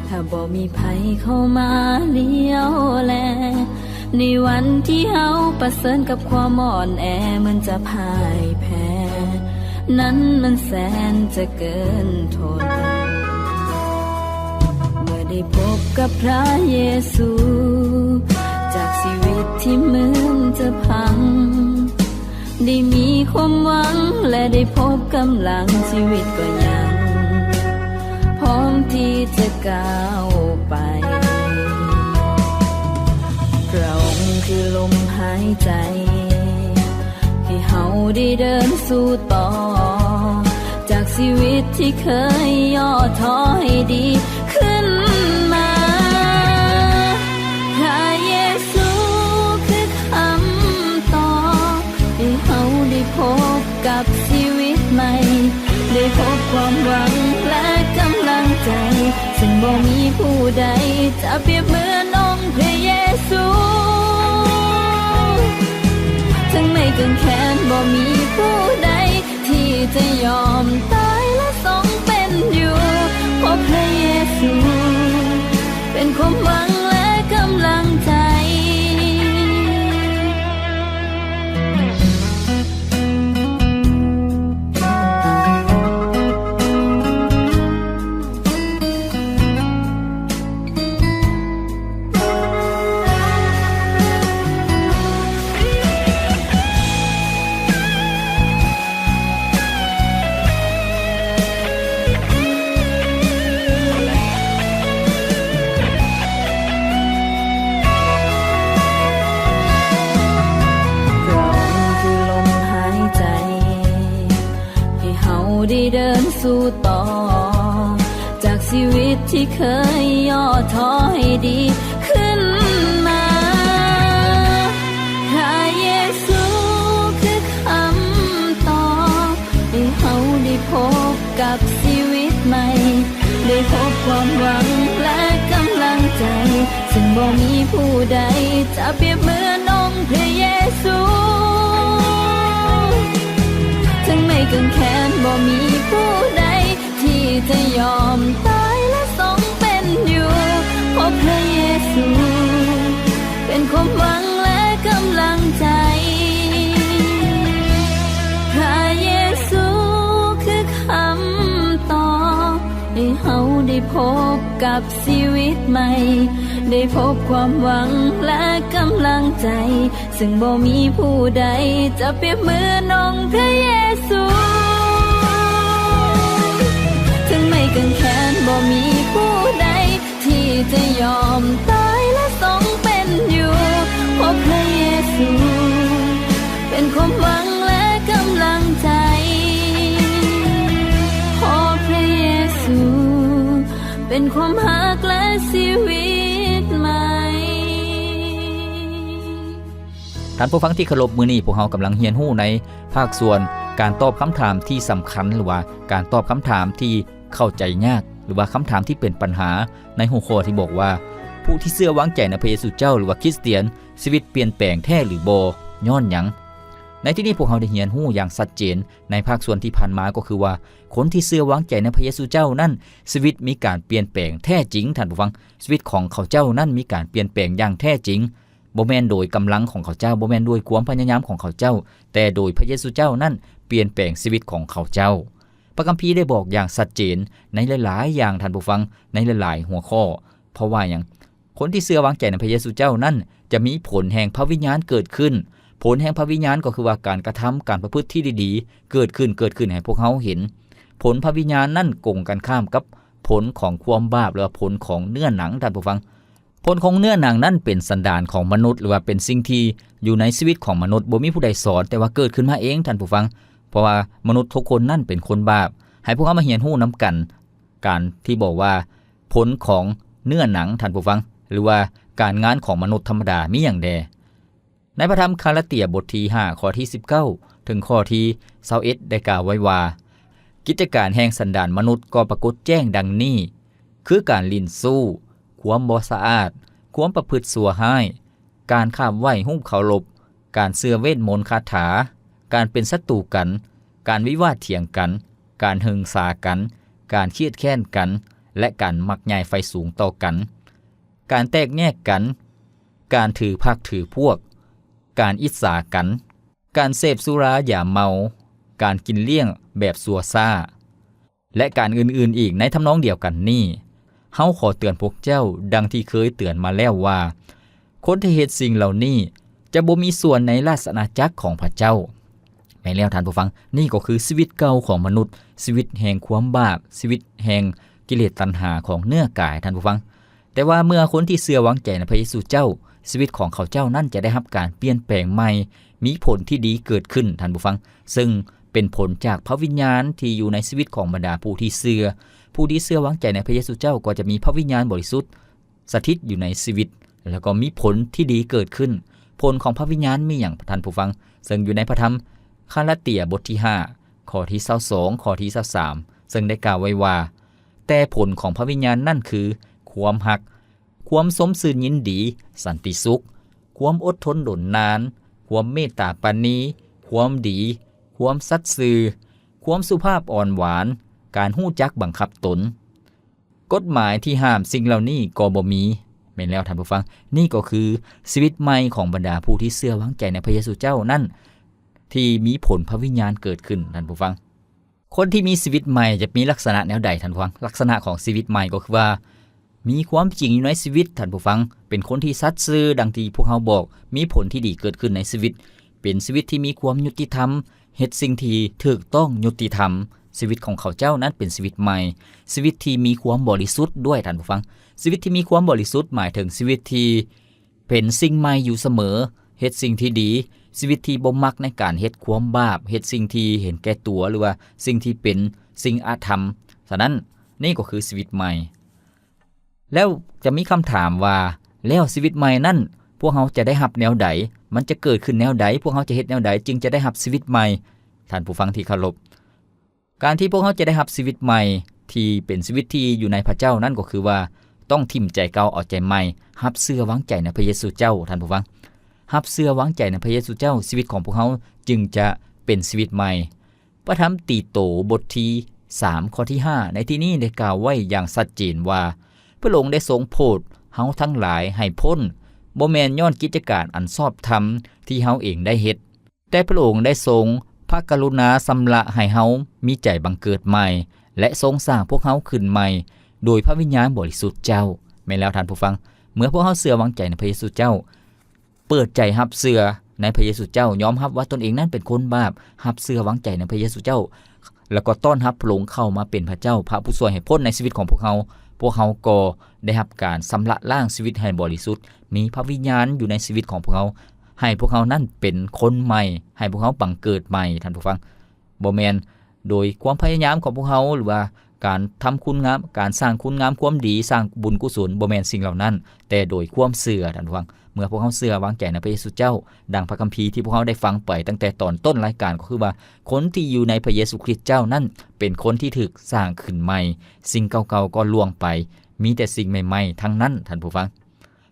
ຖ້າບໍ່ມີໃຜເຂົ້າມາລ້ຽວແລ. ໃນວັນທີ່ເຮົາປະເຊີນກັບຄວາມອ່ອນແອ ເໝືອນຈະພ່າຍແພ້, ນັ້ນມັນແສນຈະເກີນທົນ. ເມື່ອໄດ້ພົບກັບພະເຢຊູ, ຈາກຊີວິດທີ່ເໝືອນຈະພັງ, ໄດ້ມີຄວາມຫວັງ ແລະ ໄດ້ພົບກຳລັງ, ຊີວິດກໍຍັງພ້ອມທີ່ຈະກ້າວໄປ. ພະອົງຄືລົມຫາຍໃຈ ໃຫ້ເຮົາໄດ້ເດີນສູ້ຕໍ່, ຈາກຊີວິດທີ່ເຄີຍຫຍໍ້ທໍ້ໃຫ້ດີຂຶ້ນມາ. ພະເຢຊູຄືຄຳຕອບ ໃຫ້ເຮົາໄດ້ພົບກັບຊີວິດໃໝ່, ໄດ້ພົບຄວາມຫວັງ ແລະ ກຳລັງໃຈ, ເຊິ່ງບໍ່ມີຜູ້ໃດຈະປຽບເໝືອນອົງພະເຢຊູ. ເຖິງໄມ້ກາງແຂນ ບໍ່ມີຜູ້ໃດທີ່ຈະຍອມຕາຍ ແລະ ຊົງເປັນຢູ່, ເພາະພະເຢຊູ ເປັນຄວາມຫວັງ ແລະ ກຳລັງໃຈ. ພະອົງຄືລົມຫາຍໃຈ ໃຫ້ເຮົາໄດ້ເດີນສູ້ຕໍ່ ຈາກຊີວິດທີ່ເຄີຍຫຍໍ້ທໍ້ໃຫ້ດີຂຶ້ນມາ. ພະເຢຊູຄືຄຳຕອບ ໃຫ້ເຮົາໄດ້ພົບກັບຊີວິດໃໝ່, ໄດ້ພົບຄວາມຫວັງ ແລະ ກຳລັງໃຈ, ເຊິ່ງບໍ່ມີຜູ້ໃດຈະປຽບເໝືອນອົງພະເຢຊູ. ເຖິງໄມ້ກາງແຂນ ບໍ່ມີຜູ້ໃດ ທີ່ຈະຍອມຕາຍ ແລະ ຊົງເປັນຢູ່, ເພາະພະເຢຊູເປັນຄວາມຫວັງ ແລະ ກຳລັງໃຈ. ພະເຢຊູຄືຄຳຕອບ ໃຫ້ເຮົາໄດ້ພົບກັບຊີວິດໃໝ່, ໄດ້ພົບຄວາມຫວັງ ແລະ ກຳລັງໃຈ. ເຊິ່ງບໍ່ມີຜູ້ໃດຈະປຽບເໝືອນອົງພະເຢຊູ. ເຖິງໄມ້ກາງແຂນ ບໍ່ມີຜູ້ໃດທີ່ຈະຍອມຕາຍ ແລະ ຊົງເປັນຢູ່, ເພາະພະເຢຊູເປັນຄວາມຫວັງ ແລະ ກຳລັງໃຈ, ເພາະພະເຢຊູເປັນຄວາມຮັກ ແລະ ຊີວິດໃໝ່. ທ່ານຜູ້ຟັງທີ່ເຄົາລົບ, ມື້ນີ້ພວກເຮົາກຳລັງຮຽນຮູ້ໃນພາກສ່ວນການຕອບຄຳຖາມທີ່ສຳຄັນ ຫຼືວ່າການຕອບຄຳຖາມທີ່ເຂົ້າໃຈຍາກ ຫຼືວ່າຄຳຖາມທີ່ເປັນບັນຫາ ໃນຫົວຂໍ້ທີ່ບອກວ່າ ຜູ້ທີ່ເຊື່ອວາງໃຈໃນພະເຢຊູເຈົ້າ ຫຼືວ່າຄຣິສຕຽນ ຊີວິດປ່ຽນແປງແທ້ຫຼືບໍ່? ຍ້ອນຫຍັງ? ໃນທີ່ນີ້ພວກເຮົາໄດ້ຮຽນຮູ້ຢ່າງຊັດເຈນໃນພາກສ່ວນທີ່ຜ່ານມາ ກໍຄືວ່າ ຄົນທີ່ເຊື່ອວາງໃຈໃນພະເຢຊູເຈົ້ານັ້ນ ຊີວິດມີການປ່ຽນແປງແທ້ຈິງ, ທ່ານຜູ້ຟັງ, ຊີວິດຂອງເຂົາເຈົ້ານັ້ນມີການປ່ຽນແປງຢ່າງແທ້ຈິງ. ບໍ່ແມ່ນໂດຍກຳລັງຂອງເຂົາເຈົ້າ, ບໍ່ແມ່ນດ້ວຍຄວາມພະຍາຍາມຂອງເຂົາເຈົ້າ, ແຕ່ໂດຍພະເຢຊູເຈົ້ານັ້ນປ່ຽນແປງຊີວິດຂອງເຂົາເຈົ້າ. ພະຄຳພີໄດ້ບອກຢ່າງຊັດເຈນໃນຫຼາຍໆຢ່າງ, ທ່ານຜູ້ຟັງ, ໃນຫຼາຍໆຫົວຂໍ້. ເພາະວ່າຫຍັງ? ຄົນທີ່ເຊື່ອວາງໃຈໃນພະເຢຊູເຈົ້ານັ້ນ ຈະມີຜົນແຫ່ງພະວິນຍານເກີດຂຶ້ນ. ຜົນແຫ່ງພະວິນຍານກໍຄືວ່າການກະທຳ, ການປະພຶດທີ່ດີໆ ເກີດຂຶ້ນ, ເກີດຂຶ້ນໃຫ້ພວກເຮົາເຫັນ. ຜົນພະວິນຍານນັ້ນກົງກັນຂ້າມກັບຜົນຂອງຄວາມບາບ ຫຼືວ່າຜົນຂອງເນື້ອໜັງ, ທ່ານຜູ້ຟັງ. ຜົນຂອງເນື້ອໜັງນັ້ນເປັນສັນດານຂອງມະນຸດ ຫຼືວ່າເປັນສິ່ງທີ່ຢູ່ໃນຊີວິດຂອງມະນຸດ, ບໍ່ມີຜູ້ໃດສອນ, ແຕ່ວ່າເກີດຂຶ້ນມາເອງ, ທ່ານຜູ້ຟັງ. ເພາະວ່າມະນຸດທຸກຄົນນັ້ນເປັນຄົນບາບ. ໃຫ້ພວກເຮົາມາຮຽນຮູ້ນຳກັນ, ການທີ່ບອກວ່າ ຜົນຂອງເນື້ອໜັງ, ທ່ານຜູ້ຟັງ, ຫຼືວ່າການງານຂອງມະນຸດທຳມະດາມີຫຍັງແດ່? ໃນພະທຳກາລາເຕຍບົດທີຫ້າ ຂໍ້ທີສິບເກົ້າ ເຖິງຂໍ້ທີຊາວເອັດ ໄດ້ກ່າວໄວ້ວ່າ, ກິດຈະການແຫ່ງສັນດານມະນຸດກໍປາກົດແຈ້ງດັ່ງນີ້, ຄືການຫຼິ້ນຊູ້, ຄວາມບໍ່ສະອາດ, ຄວາມປະພຶດຊົ່ວຮ້າຍ, ການຂາບໄຫວ້ຮູບເຄົາລົບ, ການເຊື່ອເວດມົນຄາຖາ, ການເປັນສັດຕູກັນ, ການວິວາດຖຽງກັນ, ການຫຶງສາກັນ, ການຄຽດແຄ້ນກັນ ແລະ ການມັກໃຫຍ່ໄຟສູງຕໍ່ກັນ, ການແຕກແຍກກັນ, ການຖືພັກຖືພວກ, ການອິດສາກັນ, ການເສບສຸລາຢາເມົາ, ການກິນລ້ຽງແບບຊົ່ວຊ້າ ແລະ ການອື່ນໆອີກໃນທຳນອງດຽວກັນນີ້. ເຮົາຂໍເຕືອນພວກເຈົ້າ ດັ່ງທີ່ເຄີຍເຕືອນມາແລ້ວວ່າ, ຄົນທີ່ເຮັດສິ່ງເຫຼົ່ານີ້ຈະບໍ່ມີສ່ວນໃນລາຊະອານາຈັກຂອງພະເຈົ້າ. ແມ່ນແລ້ວທ່ານຜູ້ຟັງ, ນີ້ກໍຄືຊີວິດເກົ່າຂອງມະນຸດ, ຊີວິດແຫ່ງຄວາມບາບ, ຊີວິດແຫ່ງກິເລດຕັນຫາຂອງເນື້ອກາຍ, ທ່ານຜູ້ຟັງ. ແຕ່ວ່າເມື່ອຄົນທີ່ເຊື່ອວາງໃຈໃນພະເຢຊູເຈົ້າ, ຊີວິດຂອງເຂົາເຈົ້ານັ້ນຈະໄດ້ຮັບການປ່ຽນແປງໃໝ່, ມີຜົນທີ່ດີເກີດຂຶ້ນ, ທ່ານຜູ້ຟັງ, ເຊິ່ງເປັນຜົນຈາກພະວິນຍານທີ່ຢູ່ໃນຊີວິດຂອງບັນດາຜູ້ທີ່ເຊື່ອ. ຜູ້ທີ່ເຊື່ອວາງໃຈໃນພະເຢຊູເຈົ້າກໍຈະມີພະວິນຍານບໍລິສຸດສະຖິດຢູ່ໃນຊີວິດ, ແລ້ວກໍມີຜົນທີ່ດີເກີດຂຶ້ນ. ຜົນຂອງພະວິນຍານມີຫຍັງ, ທ່ານຜູ້ຟັງ? ເຊິ່ງຢູ່ໃນພະທຳກາລາເຕຍບົດທີຫ້າ ຂໍ້ທີຊາວສອງ ຂໍ້ທີຊາວສາມ ເຊິ່ງໄດ້ກ່າວໄວ້ວ່າ, ແຕ່ຜົນຂອງພະວິນຍານນັ້ນຄື ຄວາມຮັກ, ຄວາມຊົມຊື່ນຍິນດີ, ສັນຕິສຸກ, ຄວາມອົດທົນດົນນານ, ຄວາມເມດຕາປານີ, ຄວາມດີ, ຄວາມສັດຊື່, ຄວາມສຸພາບອ່ອນຫວານ, ການຮູ້ຈັກບັງຄັບຕົນ. ກົດໝາຍທີ່ຫ້າມສິ່ງເຫຼົ່ານີ້ກໍບໍ່ມີ. ແມ່ນແລ້ວທ່ານຜູ້ຟັງ, ນີ້ກໍຄືຊີວິດໃໝ່ຂອງບັນດາຜູ້ທີ່ເຊື່ອວາງໃຈໃນພະເຢຊູເຈົ້ານັ້ນ ທີ່ມີຜົນພະວິນຍານເກີດຂຶ້ນ, ທ່ານຜູ້ຟັງ. ຄົນທີ່ມີຊີວິດໃໝ່ຈະມີລັກສະນະແນວໃດ, ທ່ານຜູ້ຟັງ? ລັກສະນະຂອງຊີວິດໃໝ່ກໍຄືວ່າ ມີຄວາມຈິງຢູ່ໃນຊີວິດ, ທ່ານຜູ້ຟັງ, ເປັນຄົນທີ່ສັດຊື່, ດັ່ງທີ່ພວກເຮົາບອກ, ມີຜົນທີ່ດີເກີດຂຶ້ນໃນຊີວິດ, ເປັນຊີວິດທີ່ມີຄວາມຍຸຕິທຳ, ເຮັດສິ່ງທີ່ຖືກຕ້ອງ, ຍຸຕິທຳ. ຊີວິດຂອງເຂົາເຈົ້ານັ້ນເປັນຊີວິດໃໝ່, ຊີວິດທີ່ມີຄວາມບໍລິສຸດດ້ວຍ, ທ່ານຜູ້ຟັງ. ຊີວິດທີ່ມີຄວາມບໍລິສຸດໝາຍເຖິງຊີວິດທີ່ ເປັນສິ່ງໃໝ່ຢູ່ສະເໝີ, ເຮັດສິ່ງທີ່ດີ, ຊີວິດທີ່ບໍ່ມັກໃນການເຮັດຄວາມບາບ, ເຮັດສິ່ງທີ່ເຫັນແກ່ຕົວ ຫຼືວ່າສິ່ງທີ່ເປັນສິ່ງອະທຳ. ສະນັ້ນ, ນີ້ກໍຄືຊີວິດໃໝ່. ແລ້ວຈະມີຄຳຖາມວ່າ, ແລ້ວຊີວິດໃໝ່ນັ້ນ ພວກເຮົາຈະໄດ້ຮັບແນວໃດ? ມັນຈະເກີດຂຶ້ນແນວໃດ? ພວກເຮົາຈະເຮັດແນວໃດຈຶ່ງຈະໄດ້ຮັບຊີວິດໃໝ່? ທ່ານຜູ້ຟັງທີ່ເຄົາລົບ, ການທີ່ພວກເຮົາຈະໄດ້ຮັບຊີວິດໃໝ່ ທີ່ເປັນຊີວິດທີ່ຢູ່ໃນພະເຈົ້ານັ້ນກໍຄືວ່າ ຕ້ອງຖິ້ມໃຈເກົ່າເອົາໃຈໃໝ່, ຮັບເຊື່ອວາງໃຈໃນພະເຢຊູເຈົ້າ, ທ່ານຜູ້ຟັງ. ຮັບເຊື່ອວາງໃຈໃນພະເຢຊູເຈົ້າ, ຊີວິດຂອງພວກເຮົາຈຶ່ງຈະເປັນຊີວິດໃໝ່. ພະທຳຕີໂຕບົດທີສາມ ຂໍ້ທີຫ້າ ໃນທີ່ນີ້ໄດ້ກ່າວໄວ້ຢ່າງຊັດເຈນວ່າ, ພະອົງໄດ້ຊົງໂຜດເຮົາທັງຫຼາຍໃຫ້ພົ້ນ, ບໍ່ແມ່ນຍ້ອນກິດຈະການອັນຊອບທຳທີ່ເຮົາເອງໄດ້ເຮັດ, ແຕ່ພະອົງໄດ້ຊົງພະກະລຸນາຊຳລະໃຫ້ເຮົາມີໃຈບັງເກີດໃໝ່ ແລະ ຊົງສ້າງພວກເຮົາຂຶ້ນໃໝ່ໂດຍພະວິນຍານບໍລິສຸດເຈົ້າ. ແມ່ນແລ້ວທ່ານຜູ້ຟັງ, ເມື່ອພວກເຮົາເຊື່ອວາງໃຈໃນພະເຢຊູເຈົ້າ, ເປີດໃຈຮັບເຊື່ອໃນພະເຢຊູເຈົ້າ, ຍອມຮັບວ່າຕົນເອງນັ້ນເປັນຄົນບາບ, ຮັບເຊື່ອວາງໃຈໃນພະເຢຊູເຈົ້າ, ແລ້ວກໍຕ້ອນຮັບພະອົງເຂົ້າມາເປັນພະເຈົ້າ, ພະຜູ້ຊ່ວຍໃຫ້ພົ້ນໃນຊີວິດຂອງພວກເຮົາ, ພວກເຮົາກໍໄດ້ຮັບການຊຳລະລ້າງຊີວິດໃຫ້ບໍລິສຸດ, ມີພະວິນຍານຢູ່ໃນຊີວິດຂອງພວກເຮົາ, ໃຫ້ພວກເຮົານັ້ນເປັນຄົນໃໝ່, ໃຫ້ພວກເຮົາບັງເກີດໃໝ່, ທ່ານຜູ້ຟັງ. ບໍ່ແມ່ນໂດຍຄວາມພະຍາຍາມຂອງພວກເຮົາ ຫຼືວ່າການທຳຄຸນງາມ, ການສ້າງຄຸນງາມຄວາມດີ, ສ້າງບຸນກຸສົນ, ບໍ່ແມ່ນສິ່ງເຫຼົ່ານັ້ນ, ແຕ່ໂດຍຄວາມເຊື່ອ, ທ່ານຜູ້ຟັງ. ເມື່ອພວກເຮົາເຊື່ອວາງໃຈໃນພະເຢຊູເຈົ້າ, ດັ່ງພະຄຳພີທີ່ພວກເຮົາໄດ້ຟັງໄປຕັ້ງແຕ່ຕອນຕົ້ນລາຍການ, ກໍຄືວ່າຄົນທີ່ຢູ່ໃນພະເຢຊູຄຣິດເຈົ້ານັ້ນ ເປັນຄົນທີ່ຖືກສ້າງຂຶ້ນໃໝ່, ສິ່ງເກົ່າໆກໍລ່ວງໄປ, ມີແຕ່ສິ່ງໃໝ່ໆທັງນັ້ນ, ທ່ານຜູ້ຟັງ.